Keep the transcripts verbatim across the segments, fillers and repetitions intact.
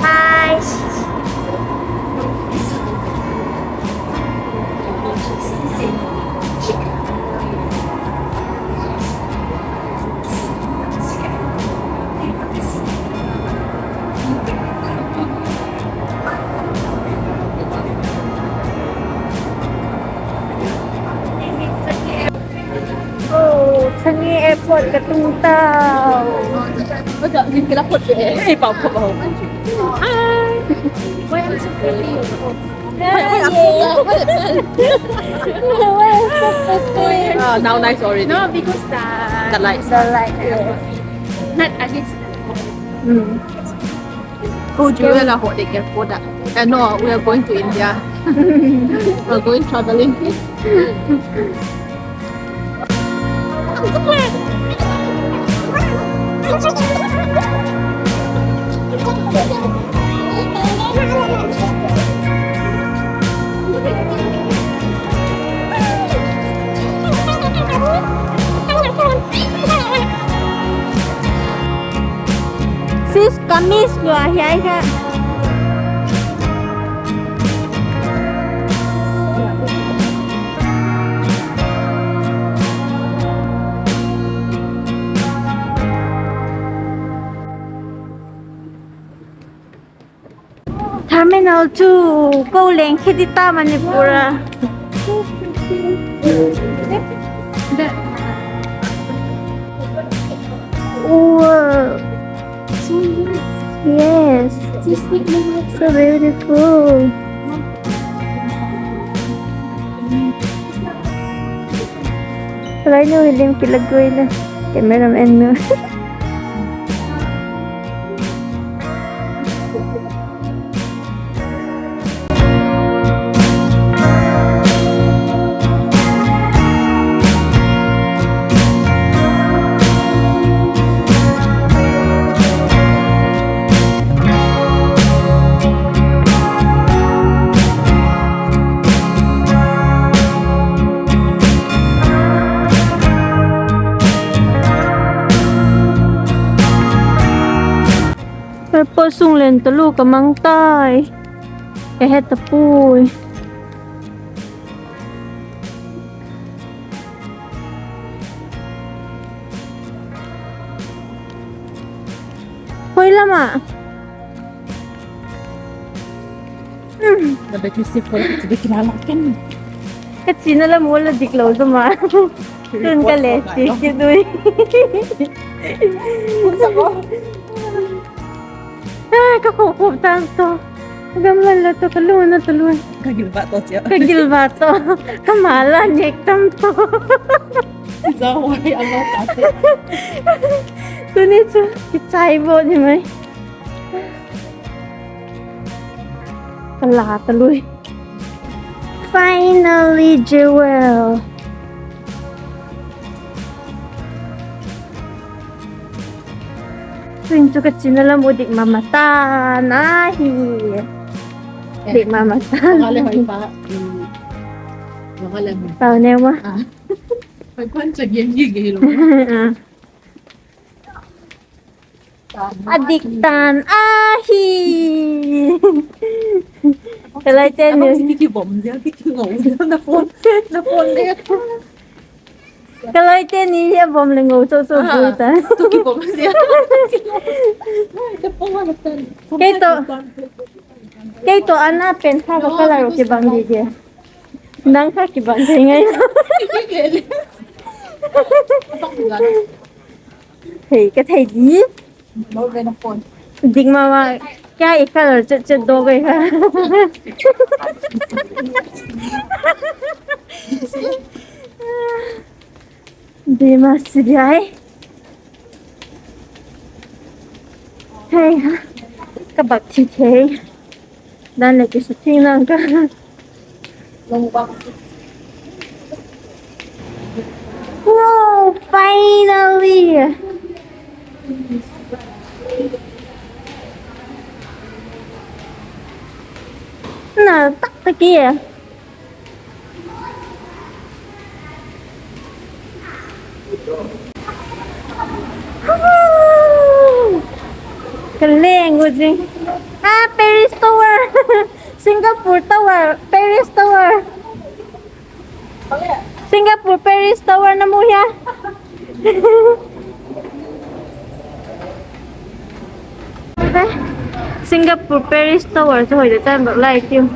Bye. Oh, Changi Airport ka tung tau. Hi. Why I'm so pretty? Why I'm so pretty? Ah, now nice already. No, because the, the light. The light, yeah. Not against the light. Mm. Oh, Julia lah hot dek ke po da. Eh, no, we are going to India. We're going traveling. Sis, kamis lua hiai kha. Terminal two, ko leng khedi ta Manipur a. Wow. Yes. So beautiful. Rai nu hi lim kila guai la. Cameraman nu. Airport sung len talu ka mang tai. Ka he ta puai. Hoi lam ah. Ka china lam ua la dik lo zom a. Tun ka le chi kit ui. Ai, ka kho khup tam to. Gam la la to ka lu na to lu. Ka gilvah to chia. Ka gilvah to. Ka ma la nek tam to. Za hoi a lo ta te. Tuni chu kichai bo ni mai. Ka la ta lui. Finally, Jewel. Tuin chu ka china lam u dik mama ta na hi. Dik mama ta. Pau neu ma. A dik tan ahi. Ka laite ni. Ka laite ni hi a bawm le ngo cho cho bui ta. Kei tawh, kei tawh ana pen kha ka colour kibang di dia. Nang kha kibang thei ngai. Thei ka thei di. Dik mama, kei i colour chet chet dawk ei kha. Di ma si di ai. Hei ha, ka bak thi thei. Dan le kisa thing nang ka. Wow, finally. Nal tak tak e. Ka leng u zing. Ah, Paris Tower. Singapore Tower, Paris Tower. Singapore, Paris Tower na mu hia? Singapore, Paris Tower chu hoi le chan bak lai tiu.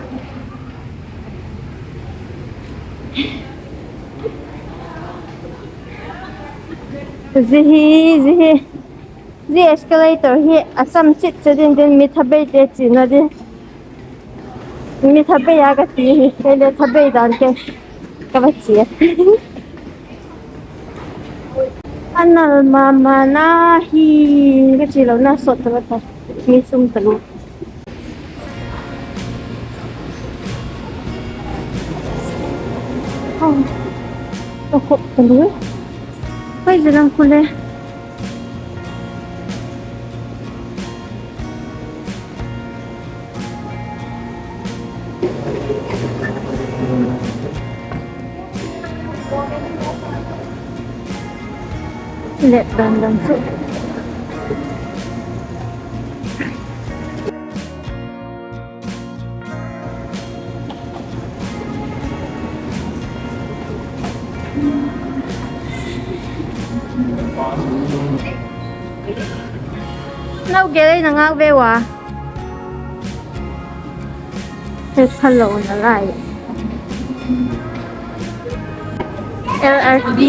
Zia hi, zia hi. Zia escalator hi a cham chit chu din din mi thabei te china di. Mi thabei a ka ti hi, kei le thabei dan ke ka va chia. A nal ma ma na hi, ka chi lo na sawt ta va tha. Mi sum ta lu. Ka khop ta lu. Hoi, zia lam khu le. Let dan dan chu. Nau gel ei na ngak ve ua. He phalo na lai. L R T.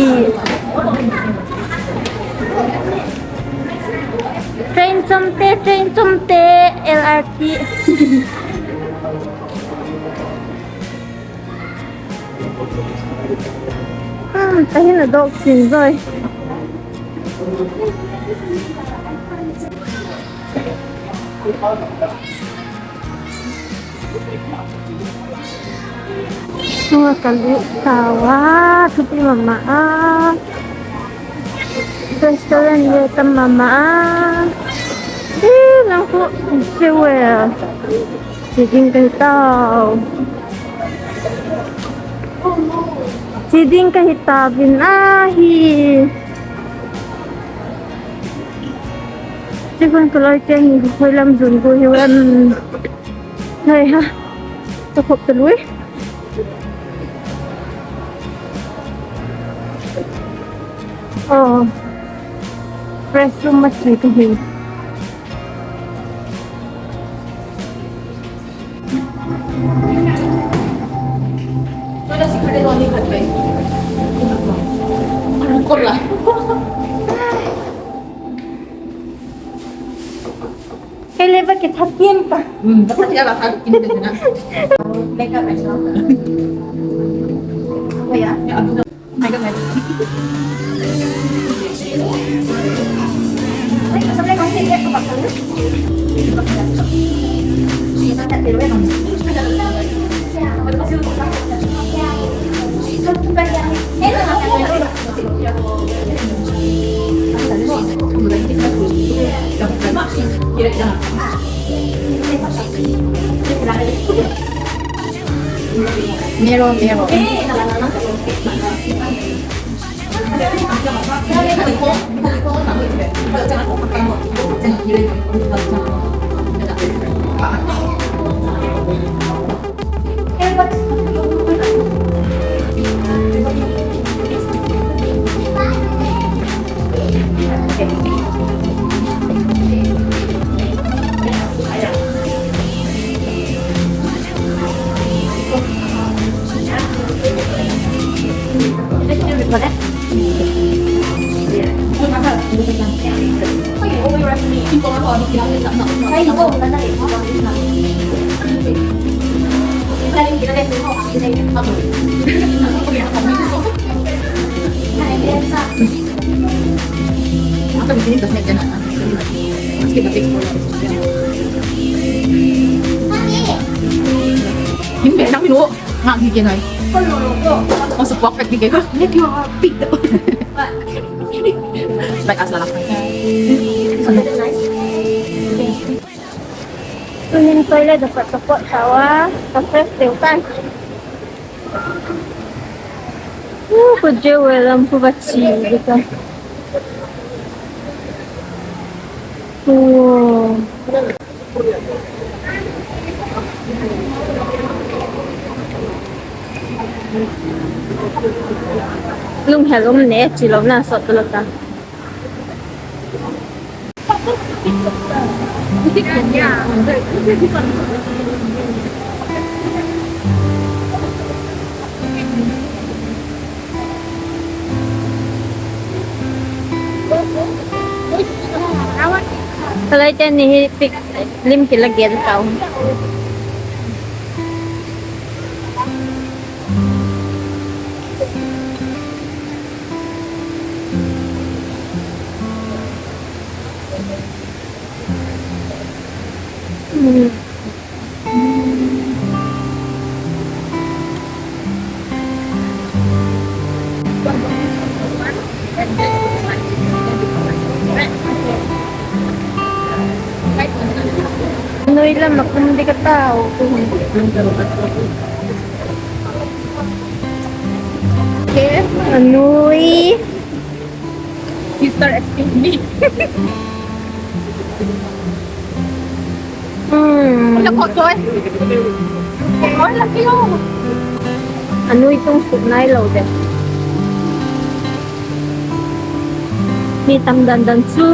Train chomte, train chomte, L R T. Hmm, ka hin a dawk chin zawi. Sunga ka lut tau a, thupi mama a. Restaurant le tam mama a. Ih, nang khu, che ue. Chi ding ka hi tau. Chi ding ka hi tau vin ahi. Chi khun ka loi te hi khoi lam zun gu hi em. Hei ha. Ka khop ta lui. Oh. Restroom ma chi ka hi. Kei le va kithakim ka. Mero, mero. Hin be nang mi nu. Ngak hi ke nai. Ko lo lo ko. Ko support ka hi ke ko. Let you are big. Like us la la. Tunin toilet da pat ka pot tau a, ka fresh deu tai. Uh, ko jeu e lam ko va chi di ka. Uh. Lunghel um ne, chi lo na sawt lo ta. Ka laite ni hi pic lim kila gen tau. Nui lam a kum ding ka tau. Ke, a nui. Sister, excuse me. Hmm. Oi la ko toi. Oi la kilo. A nui tung suk nai lo de. Mi tam dan dan chu.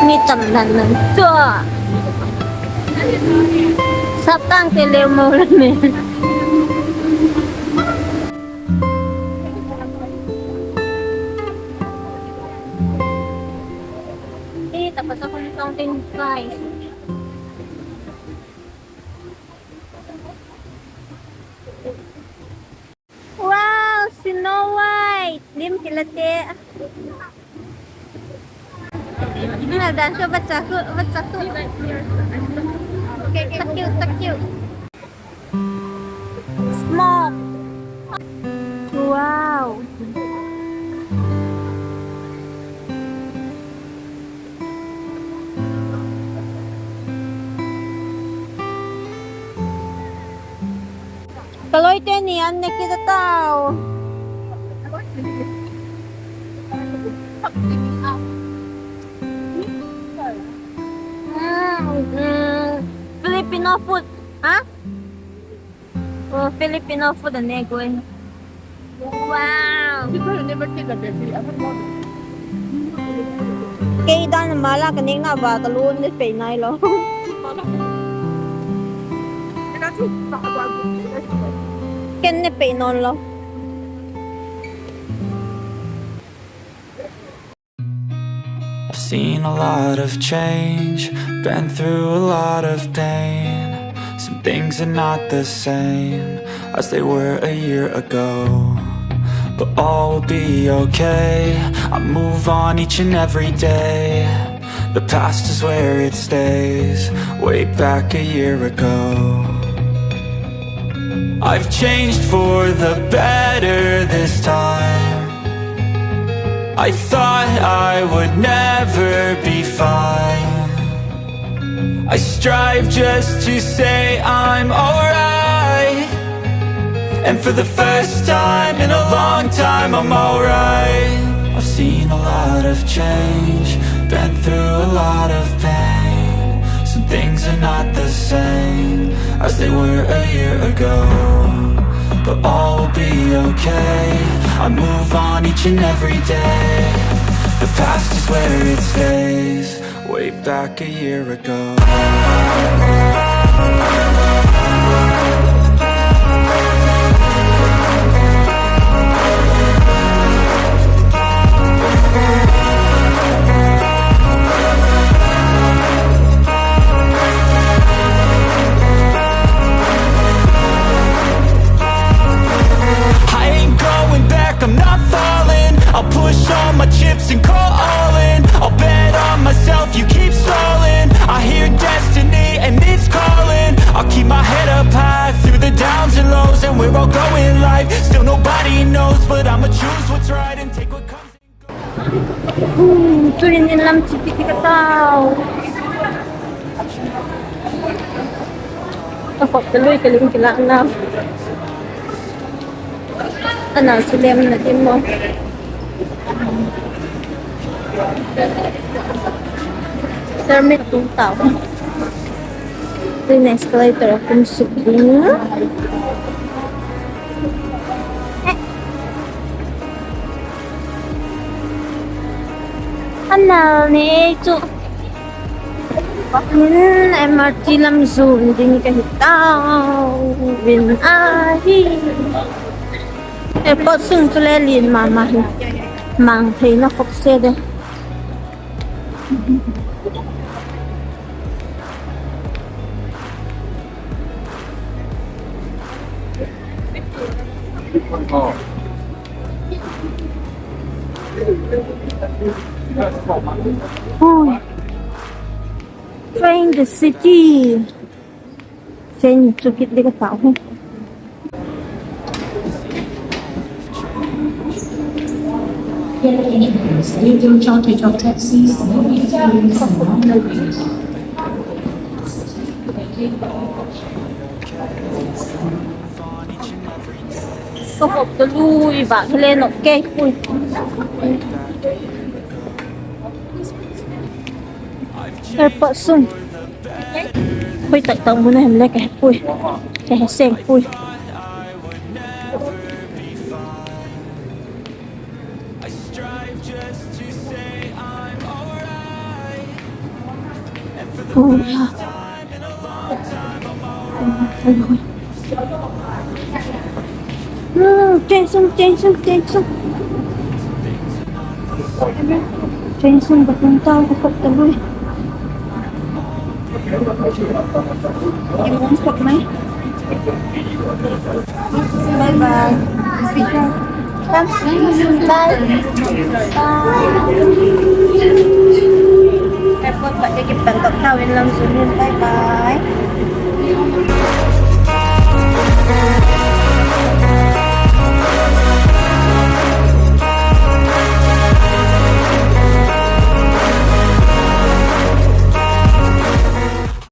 Mi tam dan dan chu. Saptang te leu mo le me. Wow, Snow White, lim kila te. Ngal dan chu va cha khu, va cha khu. Thank you, thank you. Smoke. Wow. Ka loite ni an ne kit a tau. Mm, mm, Filipino food, ha? Oh, Filipino food a ne guai. Wow. Kei dan a mala ka nêkna va ka lun ne pei nai lo. Ken ne pei nawn lo. I've seen a lot of change, been through a lot of pain. Some things are not the same as they were a year ago. But all will be okay, I move on each and every day. The past is where it stays, way back a year ago. I've changed for the better this time. I thought I would never be fine. I strive just to say I'm alright. And for the first time in a long time, I'm alright. I've seen a lot of change, been through a lot of pain. Some things are not the same as they were a year ago. But all will be okay. I move on each and every day. The past is where it stays. Way back a year ago. I ain't going back, I'm not falling. I'll push all my chips and go all in. I'll bet on myself, you keep stalling. I hear destiny and it's calling. I'll keep my head up high through the downs and lows, and where I'll go in life, still nobody knows, but I'ma choose what's right and take what comes. อืม chu in, in lam chi kit ka tau. Ka khop ka lui ka lim kilâkna. A nal chu lemna ding maw. Terminal tung tau. Tui in escalator a kum suk ding. A nal nei chu. Min M R T lam zuan ding ka hi tau in ahi. Airport sung chu le lian ma ma hi. Mang theina khop se de. Ui. Train the city. Train chu kit ding ka tau hi. Ka khop ka lui vak hi le nop kei pui. Airport sung. Hoi tak tak mun a hem le ka he pui. Ka he seng pui. Ui. Ui, train sung, train sung, train sung. Train sung ka tung tau, ka khop ta lui. Ki mum khop mai. Bye bye. Bye. Bye. Airport pat te kipan tok tau in lam zun in. Bye bye.